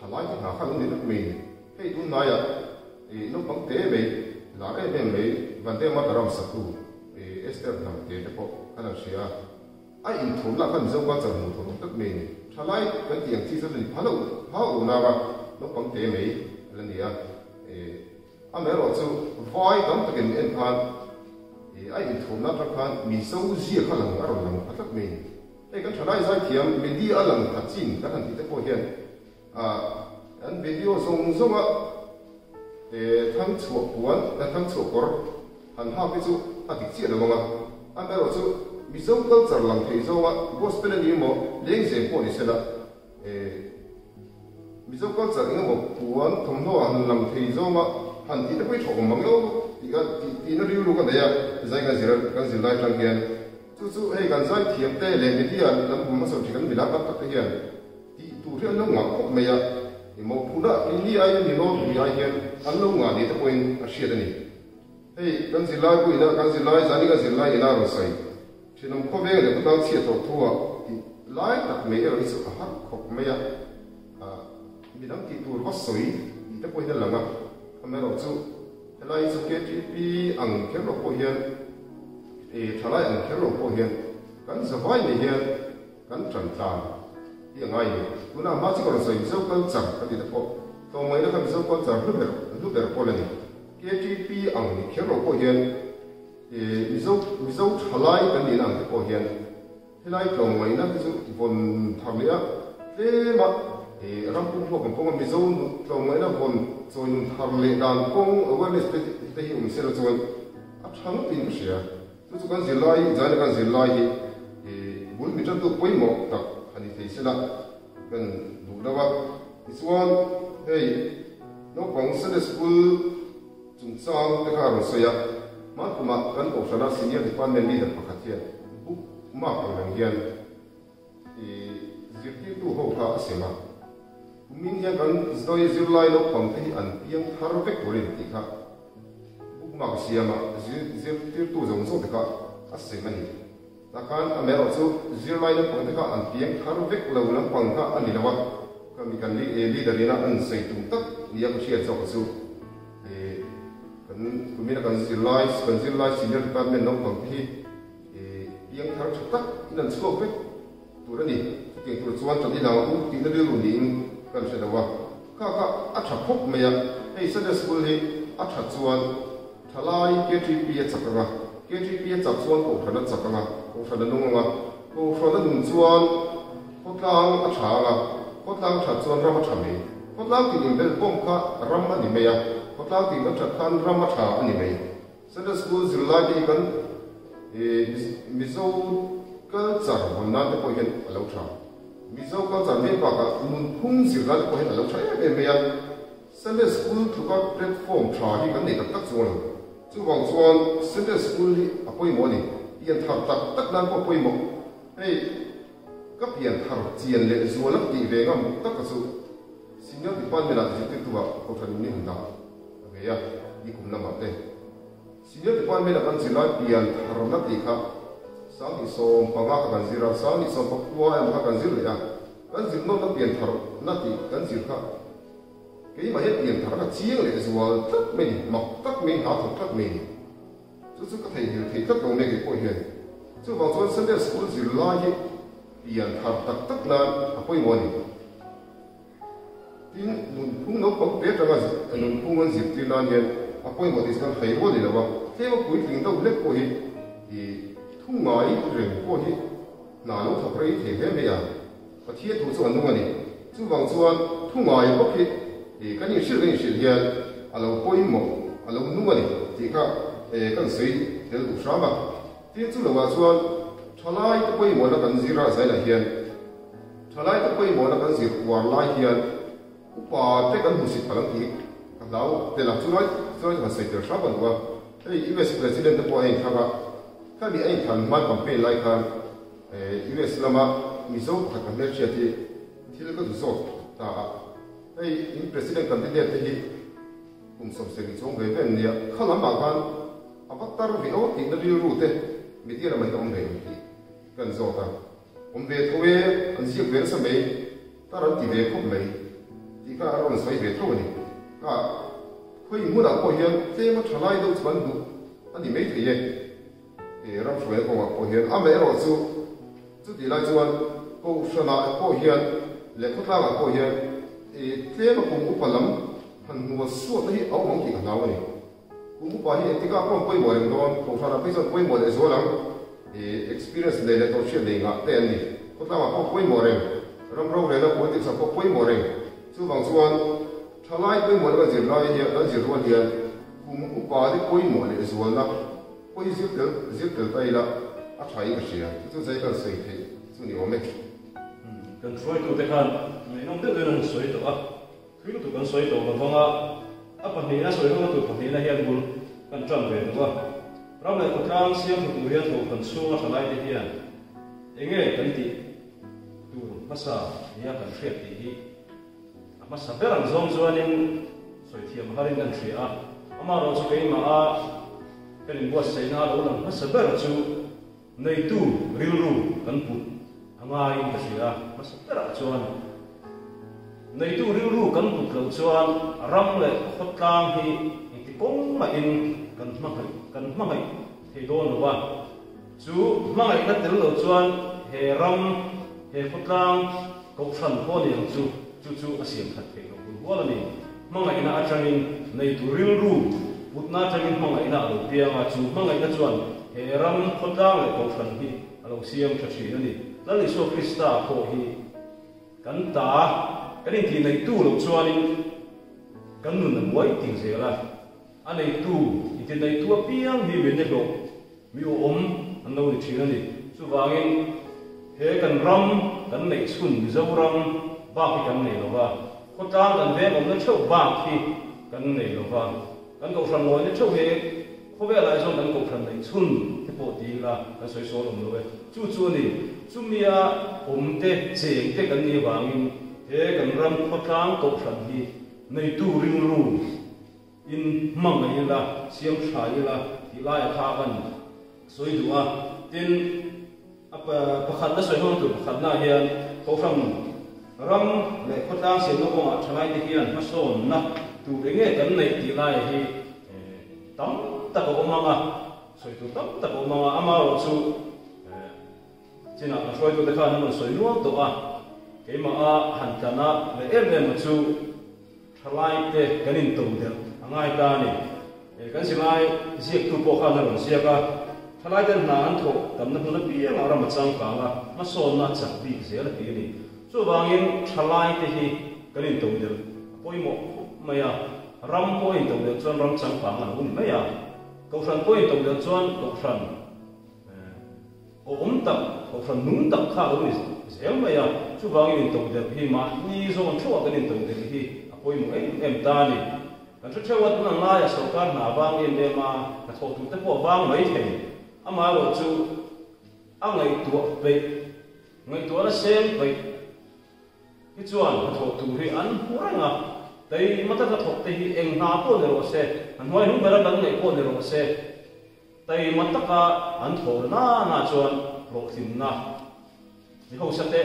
thalai te hna kha an lo ni vek mai a ni. Hei tunhnaiah naupang te mai, lar em em mai Vande Mataram satu Esther Hnamte te pawh kan han hria a. A inthawm lah khan Mizo culture hmuh thawm awm tak mai a ni. Thalai kan tih ang chi chu a ni pha loh pha unau a, naupang te mai a la ni a. Amaherawh chu vai tam takin en khan a inthawmna atang khan Mizo zia kha lang a rawn lang pha tlat mai a ni. Hei kan thalai zaithiam media a lang pha chin kan han tih te pawh hian an video zawng zawnga thangchhuah puan, thangchhuah kawr han hak hi chu a dik chiah lo ang a. Amaherawh chu Mizo culture lang thei zawnga gospel a ni emaw lengzem pawh ni sela Mizo culture eng emaw puan thawmhnaw ah han lang thei zawnga han tih te pawh hi tha awm ang emaw tih a tihna rilru ka nei a, zai kan zir kan zir lai atang hian chu chu hei kan zai thiam te leh media lam hmu hmasa thin kan milar tam tak te hian tih tur hi an lo ngah khawp mai a, emaw phunah keini aiin mi nawlpui ai hian an lo ngah ni te pawhin a hriat a ni. Hei kan zirlai pawh ina kan zirlai zani kan zirlai ina rawn sawi thinawm khawveng leh khawtlang chhiat tawh thu ah tih lai tak mai erawh hi chu a har khawp mai a, ah midang tih tur va sawi tih te pawhin a lang a, amaherawh chu helai hi chu KTP ang kher lo pawh hian eh thalai ang kher lo pawh hian kan zavai mai hian kan tan tlan hi a ngai ni. Tunah hma chu ka rawn sawi Mizo culture ka ti te pawh tlawmngaihna kha Mizo culture hlu ber hlu ber pawl a ni. KTP ang ni kher lo pawh hian Mizo Mizo thalai kan nihna ang te pawh hian helai tlawmngaihna te chu vawn thar leh a tlem a, ram pum huap ang kawnga Mizo tlawmngaihna vawn chawi nun thar leh dan kawng awareness te te hi awm sela chuan a tha ngawtin ka hria. Chu chu kan zirlai zaina kan zirlai hi bul mi tantu pawimawh tak a ni thei sela kan duh deuh a. Tichuan hei naupang Sunday School chungchang te kha a rawn sawi a, hmankumah kan Kohhrana Senior Department Leader pakhat hian book mark ang reng hian zirtirtu ho kha a sem a. Kumin hian kan zoi zirlai naupang te hi an piang thar vek turin tih kha book mark a siam a, zirtirtu zawng zawng te kha a sem a ni. Tah khan amaherawh chu zirlai naupang te kha an piang thar vek lo lampang kha a ni lo a, ka mi kan leader ina an sawi tum tak nia ka hriat zawk chu kan kumina kan zirlai kan zirlai senior department naupang te hi piang thar tha tak in an chhuak vek tur a ni. Chutiang tur chuan tan i lang u tihna rilru niin kan hre lo a, kha kha a tha khawp mai a, hei Sunday school hi a tha chuan Thalai KTP a chak ang a, KTP a chak chuan Kohhran a chak ang a, Kohhran a nung ang a, Kohhran a nun chuan khawtlang a tha ang a, khawtlang that chuan ram a tha mai. Khawtlang tih inbel bawm kha ram a ni mai a, khawtlang tih kan that khan ram a tha a ni mai. Sunday School zirlai te hi kan Mizo culture hawn nan te pawh hian a lo tha. Mizo culture mai bakah nunphung zirlai te pawh hian a lo tha em em mai a. Sunday School tluka platform tha hi kan nei tak tak chuang lo. Chuvang chuan Sunday School hi a pawimawh a ni. Pian thar tak tak nan pawh a pawimawh. Hei ka pian thar chian leh zual a tih ve ngam tak ka chu Senior Department ah zirtirtu ah Kohhran in ni han dah a ve a, ni kum lamah te. Senior Department ah kan zirlai pian tharna tih kha 2015 kha kan zir a, 2019 emaw kha kan zir leh a. Kan zir nawmna pianthar na tih kan zir kha keimah hian pianthar kha chiang leh zual tlat mai ni, mak tak mai, hna thawk tlat mai ni. Chu chu ka theihnghilh thei tlat lo mai kei pawh hian. Chuvang chuan Sunday School zirlai hi pianthar tak tak nan a pawimawh a ni. Tin, nunphung naupang te atanga nunphung an zirtir nan hian a pawimawh tih chu kan hai rual ni lo a, tlema puitling deuh hlek pawh hi thu ngai reng pawh hi hna lo thawk rei thei hle mai a, Pathian thu chu a nung a ni. Chuvang chuan thu ngai bawk hi kan inhrilh kan inhrilh hian a lo pawimawh, a lo nung a ni tih kha kan sawi tel duh hram a. Tin, chu lovah chuan thalai te pawimawhna kan zir a zailah hian, Thalaite pawimawhna kan zir uar lai hian upa te kan hmusit palh ang tih ka hlau tel a, chulai chuan han sawi tel hram a duh a. Hei US President te pawh a inthlak a, khami a inthlan hman campaign lai khan US lama Mizo pakhat ka hmelhriat hi thil ka duh zawk ta a, hei in President candidate te hi kum 70 chuang ve ve an nia, kha lamah khan a va tar ve aw tihna rilru te media lamah hian a awm ve ang tih kan zawt a. Awm ve tho e, an ziak ve nasa mai, tar an ti ve khawp mai tih kha a rawn sawi ve tho a ni. Ka khawi hmunah pawh hian tlema tha lai deuh chu an duh a ni mai thei e, he ram hruaina kawngah pawh hian. Amaherawh chu chutih lai chuan Kohhranah pawh hian leh khawtlangah pawh hian tlema kum upa lam han hnual suatna hi a awm ang tih ka hlau a ni. Kum upa hi engtikah pawh an pawimawh reng dawn, Kohhranah phei chuan pawimawh leh zual ang, i experience nei leh tawhhriat nei ngah te an ni. Khawtlangah pawh pawimawh reng, ram rorelna politics ah pawh pawimawh reng. Chuvang chuan thalai pawimawhna kan zir lai hian, kan zir rual hian kum upa te pawimawh leh zualna pawh hi zir tel zir tel ta ila a tha in ka hria. Chu chu zai kan sawi theih chu ni awm e. Kan hruaitute khan ngaihnawm deuh deuhin an sawi tawh a. Thil lutuk kan sawi tawh lovang a, a pahnihna sawi hmanga tur pahnihna hian bul kan ṭan ve duh a. Ram leh khawtlang siam tha tur hian kohhran chhunga ṭhalaite hian enge kan tih tur hmasa nia kan hriat tih hi a hmasa ber ang zawng chuanin sawi thiam harin kan hria a. Amaherawhchu keimaha kan inbuatsaihna a lo lang hmasa ber chu Neitu rilru kan put a ngaiin ka hria a, hmasa berah chuan neitu rilru kan put loh chuan ram leh khawtlang hi engti kawng mahin kan hmangaih kan hmangaih thei dawn lo va, chu hmangaihna tel lo chuan he ram, he khawtlang kohhran pawh ni ang chu, chu chu a siam that theih loh bul hual a ni. Hmangaihna atangin neitu rilru putna atangin hmangaihna a lo piang a, chu hmangaihna chuan he ram khawtlang leh kohhran hi a lo siam tha thin a ni. Lal Isua Krista pawh hi kan ta, kan intih neihtu loh chuanin kan nun a buai ting zel a, a neitu, inti neihtu apiang hi min ni hlawh, mi awm an lo ni thin a ni. Chuvangin he kan ram kan neih chhun Mizoram bak hi kan nei lo va, khawtlang kan veng awmna theuh bak hi kan nei lo va, kan kohhran lawina theuh hi khawvelah hi chuan kan kohhran neih chhun te pawh ti ila kan sawi sawl awm lo e. Chu chu a ni. Chumia awm te, cheng te kan nih avangin he kan ram khawtlang kohhran hi neitu rilru, In hmangaih ila, siam tha ila tih laia kha kan sawi duh a. Tin, a pakhatna sawi hmang tur pakhatnaah hian Kohhran ram leh khawtlang siamna kawngah thalaite hian hmasawnna tur eng nge kan neih tih laia hi tam tak a awm ang a, sawi tur tam tak a awm ang a, amaherawhchu Chinah kan hruaitute khan an rawn sawi nual tawh a, keimaha han tlana leh em em a chu thalaite kan into der a ngai ta a ni. Kan zilai ziaktu pawh khan a rawn ziak a, thalaiten hna an thawh tamna hmun apiangah ram a changkang a, hmasawnna a chak bik zel a ti a ni. Chuvangin thalaite hi kan into der a pawimawh khawp mai a, ram pawh a into der chuan ram changkang a lo ni mai a, Kohhran pawh a into der chuan Kohhran, Awm tak, kohhran nung tak kha a lo ni zel mai a, chuvangin intodelh hi mahni zawn theuhah kan intodelh hi a pawimawh em em ta a ni. Kan hre theuh a, tun ang laia sorkar hna vang em em a, hnathawh tur te pawh a vang mai thei. Amaherawhchu a ngaihtuah peih, ngaihtuahna seng peih hi chuan hnathawh tur hi an hmu reng a, taima taka thawk te hi eng hna pawh ni rawh se, a hnuai hnung bera kan ngaih pawh ni rawh se, Taima taka an thawh nana chuan hlawhtlinna mi hausa te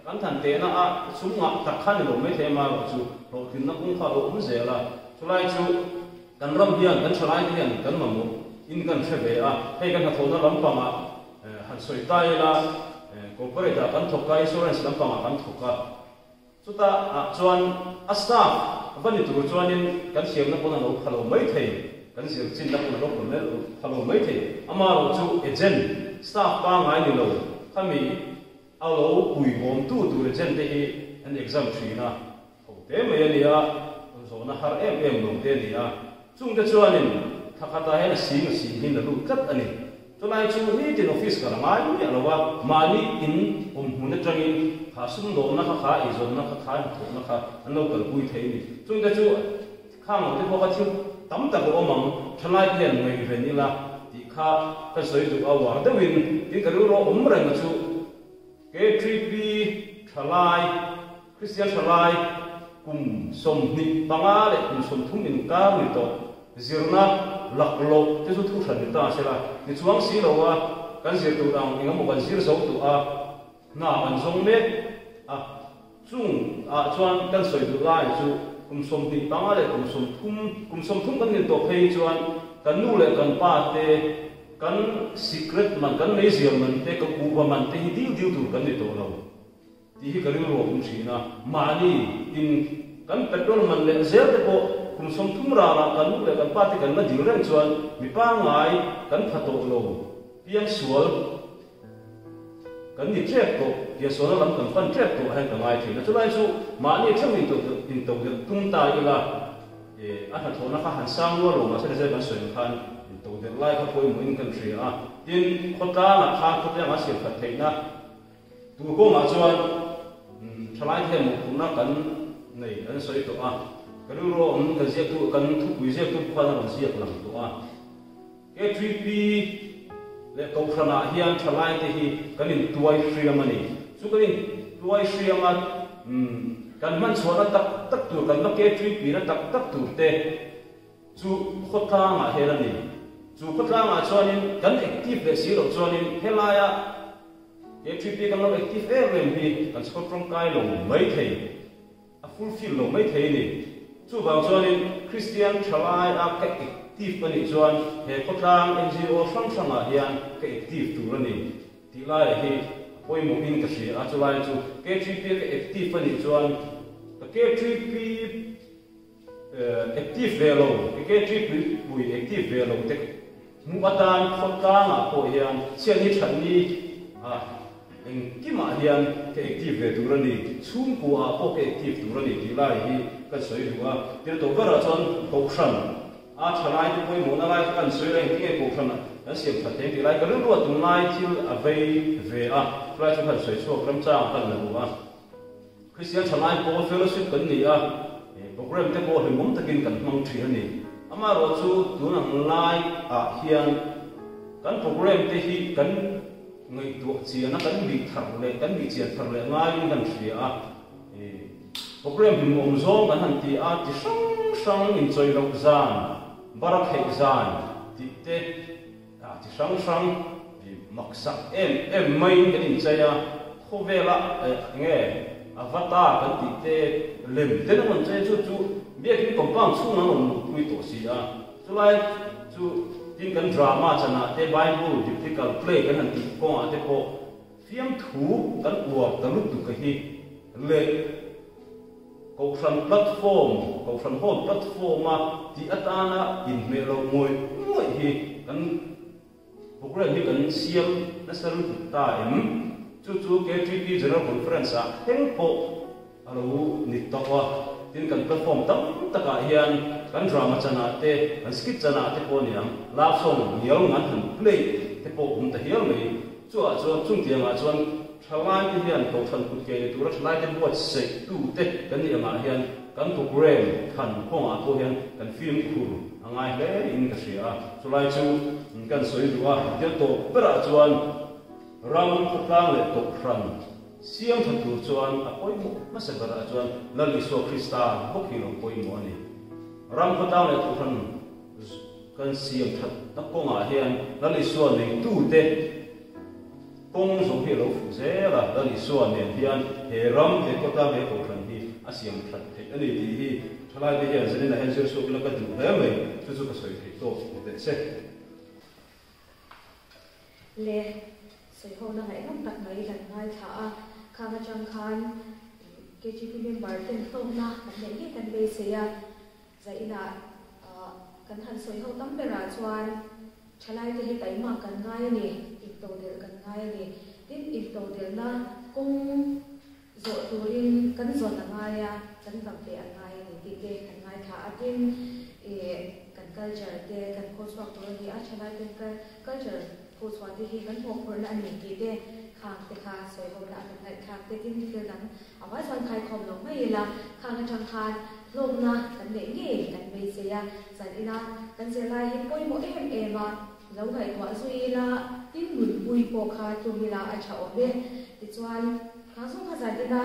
Kan than tehna a sum ngah tak kha ni lo mai thei amaherawh chu hlawhtlinna kawng kha a lo awm zel a. Chulai chu kan ram hian kan thalai te hian kan mamawh in kan hre ve a, hei kan hnathawhna lampangah han sawi ta ila corporate ah kan thawk a, insurance lampangah kan thawk a, chutah ah chuan a staff va ni tur chuanin kan thiamna pawn a lo pha lo mai thei, kan zir chinna pawn a lo pha lo mai thei, amaherawh chu agent staff pangngai ni lo khami A lo puibawmtu tur agent te hi an exam thin a, ho te mai a nia, zawhna har em em lo te a ni a. Chungte chuanin thla khatah hian a sing a sing hian a lut tlat a ni. Chulai chu nitin office kal a ngai miah lo a, mahni in awm hmun atangin kha sumdawmna kha kha eizawnna kha kha hnathawhna kha an lo kalpui thei a ni. Chungte chu Khang lo te pawh kha thil tam tak a awm ang, thalai te hian ngaihven ila tih kha ka sawi duh a, uar deuhin tin ka rilru a awm reng a chu KTP thalai, Kristian thalai kum 25 leh kum 30 inkar ni tawh zirna laklawh te chu thu hran ni ta sela, ni chuang si lo a kan zir tur ang engemaw kan zir zo tawh a, hna kan zawng mek a. Chung ah chuan kan sawi duh lai chu kum 25 leh kum 30, kum 30 kan nin tawh phei chuan kan nu leh kan pa te, kan sikret man, kan meizial man te, ka kuhva man te hi dil dil tur kan ni tawh lo tih hi ka rilru a awm thin a. Mahni in kan petrol man leh zel te pawh kum 30 ralah kan nu leh kan pa te kan la dil reng chuan mi pangngai kan pha tawh lo, piangsual. Kan ni ṭep tawh, piansualna lam kan pan ṭep tawh hian ka ngai thin a. Chulai chu mahni theuh intodelh tum ta ila, a hnathawhna kha han sang rual lo mahse zel kan sawi ang khan intodelh lai kha pawimawhin kan hria a. Tin, khawtlangah khan khawtlangah siam khat theihna tur kawngah chuan ṭhalai te hian mawhphurhna kan nei an sawi tawh a. Ka rilru a awm kan ziaktu kan thupui ziaktu pawh khan a rawn ziak lang tawh a. KTP leh Kohhranah hian thalaite hi kan intuai hriam a ni. Chu kan intuai hriam a, kan hman chhuahna tak tak tur, kan va KTP-na tak tak tur te chu khawtlangah hian a ni. Chu khawtlangah chuanin kan active leh si loh chuanin helaia KTP kan lo active em em hi kan chhawr tawngkai lo mai thei. A fulfill lo mai thei a ni. Chuvang chuanin Kristian thalai a ka active a nih chuan he khawtlang NGO hrang hrangah hian ka active tur a ni tih laiah hi a pawimawhin ka hria a, chulai chu KTP a ka active a nih chuan ka KTP active ve lo, ka KTP pui active ve lo te Hmuh atan khawtlangah pawh hian chhiatni thatni ah engkimah hian ka active ve tur a ni, chhungkua ah pawh ka active tur a ni tih lai hi kan sawi duh a. Thil tawh berah chuan Kohhran a thalai te pawimawhna lai kha kan sawi a, engtinge Kohhran kan siam that thei tih lai ka rilru a tunlai thil a vei ve a, chulai chu kan sawi chhuak remchang kan la duh a. Kristian thalai pawl fellowship kan ni a, program te pawh hlimawm takin kan hmang thin a ni. Amaherawh chu tun ang lai ah hian kan program te hi kan ngaihtuah chian a, kan bih thar leh kan bih chian thar leh ngaiin kan hria a. Program hlimawm zawng kan han ti a, ti hrang hrang inchawi loh zan, bara kheih zan tih te, Ti hrang hrang maksak em em maiin kan inchei a, khawvela enge avatar kan tih te lem te an rawn chei a, chu chu biakin compound chhung an rawn luhpui tawh si a, chulai chu tin kan drama chanah te Bible biblical play kan han tih kawngah te pawh fiamthu kan uar ta lutuk a hi leh. Kohhran platform, Kohhran Hall platform-a tih atana inhmeh loh ngawih ngawih hi kan program hi kan siam nasa lutuk ta em? Chu chu KTP General Conference-ah thleng pawh a lo ni tawh a. Tin, kan platform tam takah hian kan drama chanah te, kan skit chanah te pawh a ni ang, love song ngial ngan han play te pawh awm ta hial mai. Chuah chuan, chungtiangah chuan Thalaite hian Kohhran kut ke ni tura thalaite buatsaih tute kan nih angah hian kan program than kawngah pawh hian kan fimkhur a ngai hle in ka hria a. Chulai chu kan sawi duh a, thil tawp berah chuan ram khawtlang leh Kohhran siam tha tur chuan a pawimawh hmasa berah chuan Lal Isua Krista bawk hi lo pawimawh a ni. Ram khawtlang leh Kohhran kan siam thatna kawngah hian Lal Isua neitute. Kawng zawh hi a lo fuh zel a, Lal Isua nen hian he ram, he khawtlang, he kohhran hi a siam that theih a ni tih hi thalaite hian zaninah hian zir chhuak ila ka duh hle mai, chu chu ka sawi theih tawk ni teh se. Le sawihawna ngaihnawm tak mai kan ngaithla a, khang atang khan KGP member ten hlawkna kan neih ngei kan beisei a, Zainah kan han sawi ho tam berah chuan thalaite hi taihmak kan ngai a ni, intodelh kan ngai a ni. Tin, intodelhna kawng zawh turin kan zawn a ngai a, kan dam ve a ngai a ni tih te kan ngaithla a. Tin, kan culture te kan pho chhuak tur a ni a, thalaiten culture pho chhuah te hi kan mawhphurhna a ni tih te khang te kha sawi ho na a kan ngaihthlak te. Tin, thil dang A vai chuan khaikhawm lo mai ila, khang atang khan hlawkna kan neih ngei kan beisei a, zan ina kan zirlai hi pawimawh em em a, lo ngaihtuah zui ila, tin nunpui pawh kha tum ila a tha awm e. Tichuan, khang zawng kha zan ina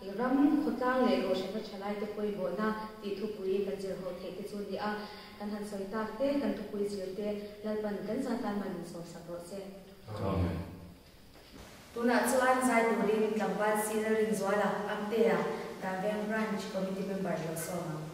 i ram khawtlang leh rawhhrena thalaite pawimawhna tih thupui kan zir ho theih te chu ni a, kan han sawi tak te, kan thupui zir te Lalpan kan zatan man min sawmsak rawh se. Amen. Tunah chuan zai turin tlangval sir Rinzuala, Amtea, Danveng Branch Committee Member lo sawm ang.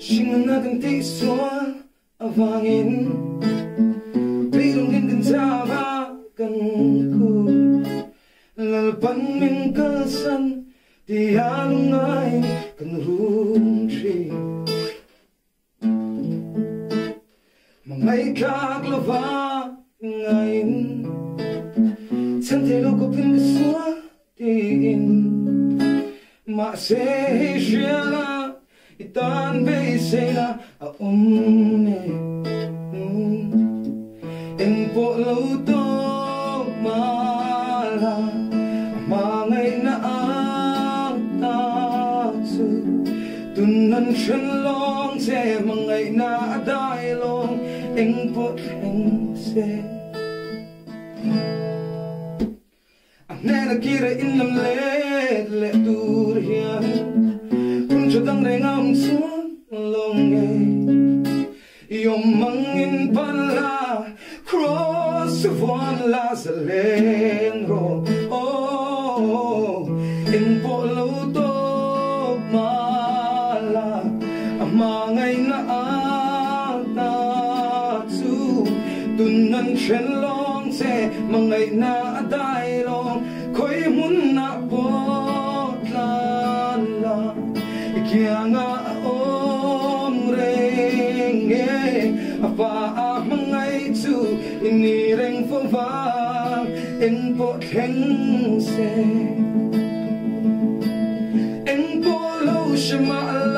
Hringnun a kan tih sual Avangin beidawngin kan chau a, kan khu. Lalpan min kalsan tia lungngai kan rum thin. Hmangaihtlak lova ngaiin chhan thei lo kawpin ka sual tiin. Mahse hei hriala I tan beiseina a awm e. Engpawh lo tawk mala a hmangaihna ang ta chu tun an then lawng che hmangaihna a dai lawng engpawh thleng se. A hnena kira in lam let leh tur hian hun tha dang reng a awm chuan lo nge i awm angin pan la Kraws chu vuan la zalen rawh aw engpawh lo tawp mah la a hmangaihna ang ta chu tun an then lawng che Hmangaihna a dai lawng khawi hmunah pawh tlan la, i kiangah a awm reng e. A fa a hmangaih chu i ni reng fo vang, eng pawh thleng se, eng pawh lo hre mah la.